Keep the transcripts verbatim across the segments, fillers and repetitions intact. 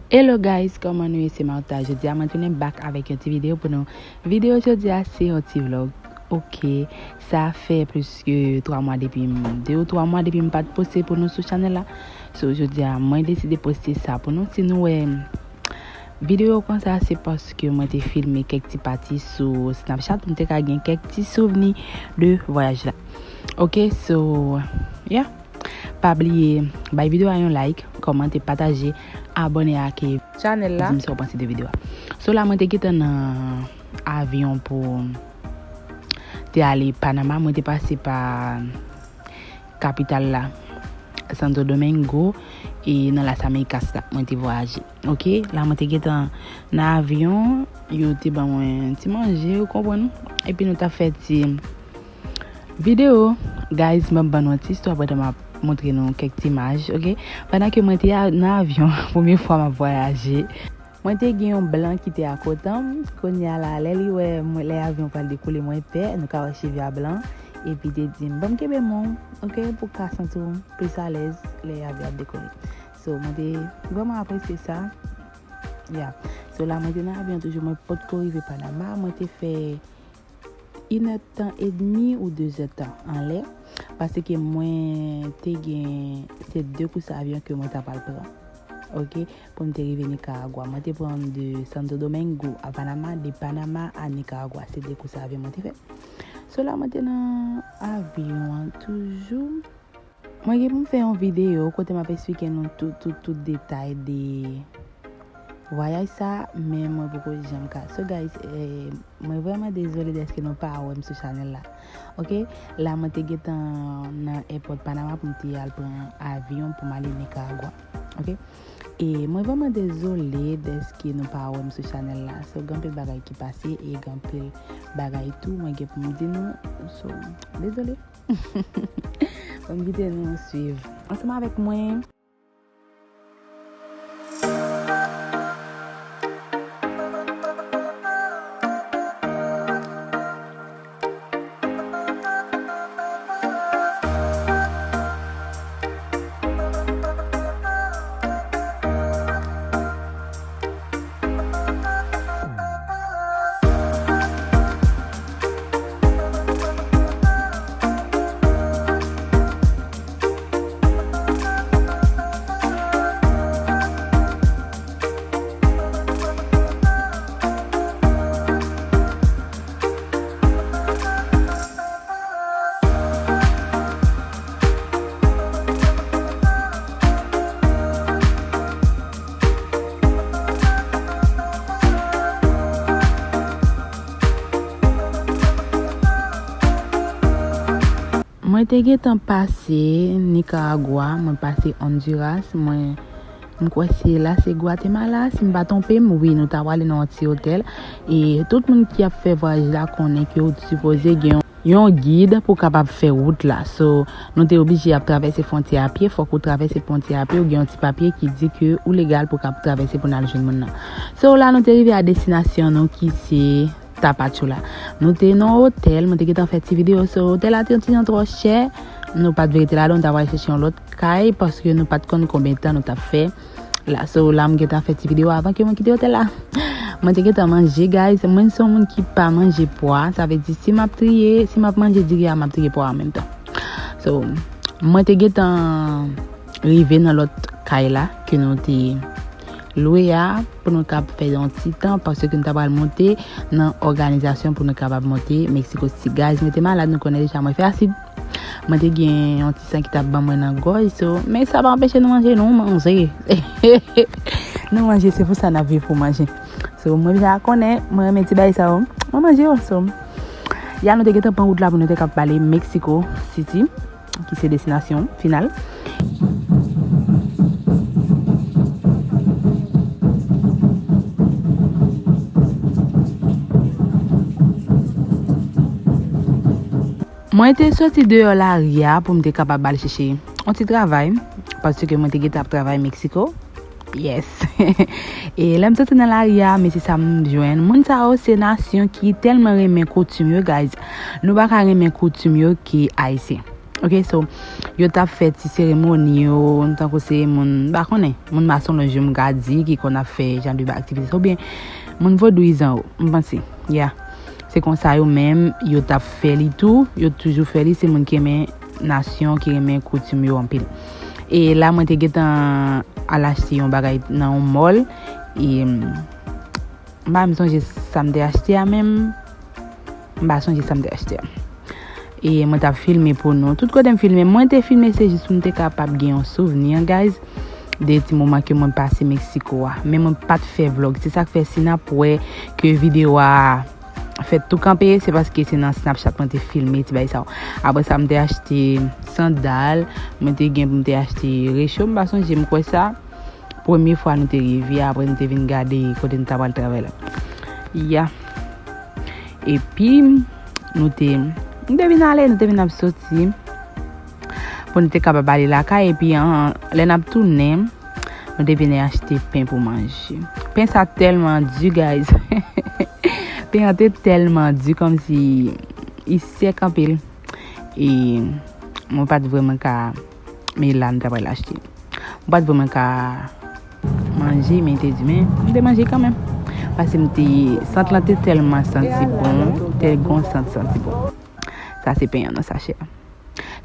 Hello guys, kòman nou ye? Se Martha. Jodi a mwen tounen back avèk yon ti videyo pou nou. Videyo jodi a se yon ti vlog. Ok, sa fè plis ke twa mwa depi m, de ou twa mwa depi m pa t poste pou nou sou chanèl la. So jodi a mwen deside poste sa pou nou. Si nou wè videyo konsa, se paske mwen te filme kèk ti pati sou Snapchat pou m te ka gen kèk ti souvni de vwayaj la. Ok, so yeah. Pa bliye bay videyo a yon like, kòmante, pataje, abòne ak chanèl la. Di m sa w panse de videyo a. So la mwen te gentan nan avyon pou te ale Panama, mwen te pase pa kapital la, Santo Domingo, e nan Las Américas la mwen te vwayaje. Ok, la mwen te gentan nan avyon, yo te ban mwen ti manje, ou konprann, epi nou t ap fè ti videyo. Guys, m ap ban nou yon ti istwa pandan m ap montre nou kèk ti imaj, ok? Pandan ke mwen te a- nan avyon, premye fwa m ap vwayaje, mwen te gen yon blan ki te akotan m. Kounye a la, lè li wè mwen, lè avyon pral dekole, mwen pè. Nou ka wè cheve a blan. Epi te di m, "Ban m kenbe men w, ok, pou w ka santi w plis alèz lè avyon ap dekole." So, mwen te vrèman apresye sa. Ya. So, la, mwen te nan avyon toujou, mwen potko rive Panama. Mwen te fè inèdtan edmi ou dezèdtan anlè, paske mwen te gen, se de kous avyon ke mwen ta pral pran, ok, pou m te rive Nicaragua. Mwen te pran de Santo Domingo a Panama, de Panama a Nicaragua. Se de kous avyon mwen te fè. So la, mwen te nan avyon an toujou. Mwen gen pou m fè yon videyo kote m ap eksplike nou tout, tout, tout detay de vwayaj sa, men mwen poko janm ka. So guys, eh, mwen vrèman dezole dèske nou pa wè m sou chanèl la. Ok, la mwen te gentan nan èpòt Panama pou m te al pran avyon pou m ale Nicaragua. Ok, e mwen vrèman dezole dèske nou pa wè m sou chanèl la. So gen anpil bagay ki pase e gen anpil bagay tou mwen gen pou m di nou. So, dezole. Ban m kite nou swiv ansanm avèk mwen. Mwen te gentan pase Nicaragua, mwen pase Honduras, mwen, m kwè se la, se Guatemala, si m pa twonpe m, wi, nou ta prale nan yon ti otèl. E tout moun ki ap fè vwayaj la konnen ke w sipoze gen yon, yon gid pou w kapab fè wout la. So, nou te oblije ap travèse fwontyè a pye, fòk ou travèse fwontyè a pye, ou gen yon ti papye ki di ke ou legal pou w kapab travèse pou n al jwenn moun nan. So, la nou te rive a destinasyon nou ki se Tapachula. Nou te nan otèl, mwen te gentan fè ti videyo, so otèl la te yon ti jan twò chè. Nou pa t vle rete ladan, nou ta pral chèche yon lòt kay, paske nou pa t konn konbyen tan nou t ap fè la. So, la m gentan fè ti videyo avan ke mwen kite otèl la. Mwen te gentan manje, guys. Mwen se yon moun ki pa manje pwa. Sa vle di, si m ap triye, si m ap manje diri a, m ap triye pwa an menm tan. So, mwen te gentan rive nan lòt kay la ke nou te lwe a pou nou kab fè yon ti tan, paske nou ta pral monte nan òganizasyon pou nou kapab monte Mexico City. Guys, mwen te malad, nou konnen deja mwen fè asid. Mwen te gen yon ti san ki t ap ban mwen nan gòj, so, men sa pa anpeche nou manje, nou manje. Nou manje, se pou sa n ap viv pou manje. So, mwen deja konnen, mwen renmen ti bagay sa yo. Mwen manje yo, so. Ya nou te gentan pran wout la pou nou te kab pale Mexico City, ki se destinasyon final. Mwen te soti deyò lari a pou m te kapab al chèche yon ti travay, paske mwen te gentan ap travay Mexico. Yes. E lè m soti nan lari a, men se sa m jwenn. Moun sa yo se nasyon ki tèlman renmen koutim yo, guys. Nou pa ka renmen koutim yo ke Ayisyen. Ok, so, yo t ap fè ti seremoni yo, tankou se moun, m pa konnen, moun masonlòj yo m ka di ki konn ap fè jan de aktivite sa, oubyen moun vodouyizan yo, m panse, ya. Se konsa yo menm, yo t ap fè li tou, yo toujou fè li, se moun ki renmen nasyon, ki renmen koutim yo anpil. E la, mwen te gentan al achte yon bagay nan yon mall, e, m pa menm sonje sa m te achte a menm. M pa sonje sa m te achte a. E mwen t ap filme pou nou. Tout kote m filme, mwen te filme se jis pou m te kapab gen yon souvni, guys, de ti moman ke mwen pase Meksiko a. Men mwen pa t fè vlog. Se sa k fè si n ap wè ke videyo a fèt tou kanpe, se paske se nan Snapchat mwen te filme ti bagay sa yo. Apre sa, m te achte sandal, mwen te gen pou m te achte recho, m pa sonje, m kwè sa. Premye fwa nou te rive, apre nou te vin gade kote nou ta pral travay la. Ya. Epi, nou te, nou te vin ale, nou te vin ap soti. Pou nou te kapab ale lakay, epi an, lè n ap tounen, nou te vin achte pen pou manje. Pen sa tèlman di, guys. Pen an te tèlman di, kòmsi li sèk anpil. E mwen pa t vrèman ka, men la, nou ta pral achte. Mwen pa t vrèman ka manje, men te di, men m te manje kanmenm. Paske m te, sant lan te tèlman santi bon, te gon sant santi bon. Sa se pen an nan sachè.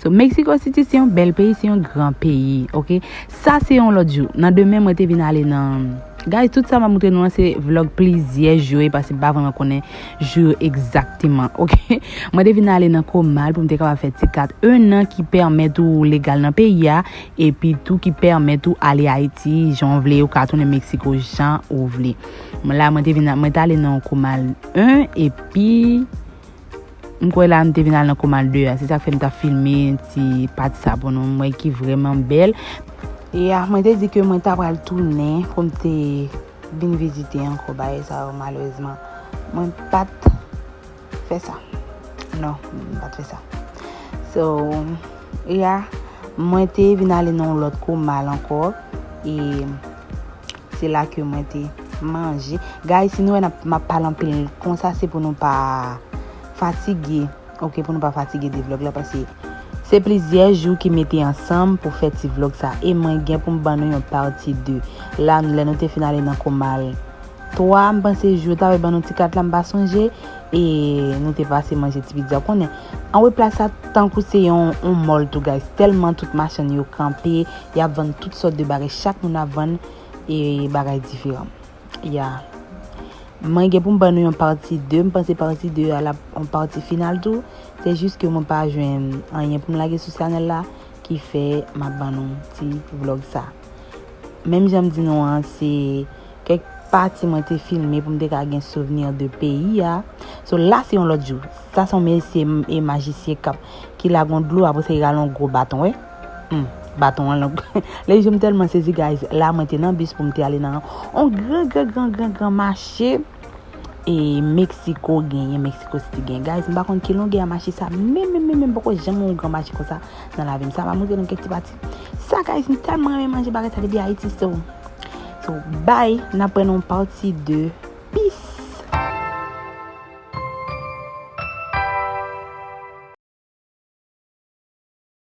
So, Mexico City se yon bèl peyi, se yon gran peyi, ok? Sa se yon lòt jou. Nan demen, mwen te vin ale nan, guys, tout sa m ap montre nou an, se vlog plizyè jou, e paske m pa vrèman konnen jou yo egzakteman, ok? Mwen te vin ale nan Comal pou m te kapab fè ti kat en an ki pèmèt ou legal nan peyi a, epi tou ki pèmèt ou ale Ayiti jan w vle, ou ka tounen Meksiko jan ou vle. Mwen la, mwen te vin, mwen te ale nan Comal en, epi m kwè la m te vin al nan Comal de a. Se sa k fè m t ap filme ti pati sa pou nou. M wè ki vrèman bèl. E a, mwen te di ke mwen ta pral tounen pou m te vin vizite ankò bagay sa yo, malerezman. Mwen pa t fè sa. Non, mwen pa t fè sa. So, e a, mwen te vin ale nan yon lòt Comal ankò. E se la ke mwen te manje. Guys, si nou wè n ap, m ap pale anpil konsa, se pou nou pa fatige. Ok, pou nou pa fatige de vlog la, paske se plizyè jou ki mete ansanm pou fè ti vlog sa. E mwen gen pou m ban nou yon pati de. La, lè nou te fin ale nan Comal twa, m panse jou yo ta wè ban nou ti kat la, m pa sonje. E nou te pase manje ti pizza. Konnen, anwe plas sa tankou se yon, yon mall tou, guys. Tèlman tout machann yo kanpe, y ap vann tout sòt de bagay. Chak moun ap vann e bagay diferan. Ya. Mwen gen pou m ban nou yon pati de. M panse pati de a la, yon pati final tou. Se jis ke mwen pa jwenn anyen pou m lage sou chanèl la, ki fè m ap ban nou ti vlog sa. Menm jan m di nou an, se kèk pati mwen te filme pou m te ka gen souvni de peyi a. So, la se yon lòt jou. Sa se yon mesye m-, e majisyen k ap, ki lage yon dlo, apre sa, li rale yon gwo baton, wi. Hmm, baton an long. Lè je m tèlman sezi, guys. La, mwen te nan bis pou m te ale nan yon gran, gran, gran, gran, gran mache. E Meksiko genyen, Meksiko City genyen. Guys, m pa konn ki longè a mache sa. Men, men, men, men, m poko janm wè yon gran mache konsa nan lavi m. Sa va montre nou kèk ti pati. Sa, guys, m tèlman renmen manje bagay sa depi Ayiti, so. So, bye. N ap pran yon pati de. Peace.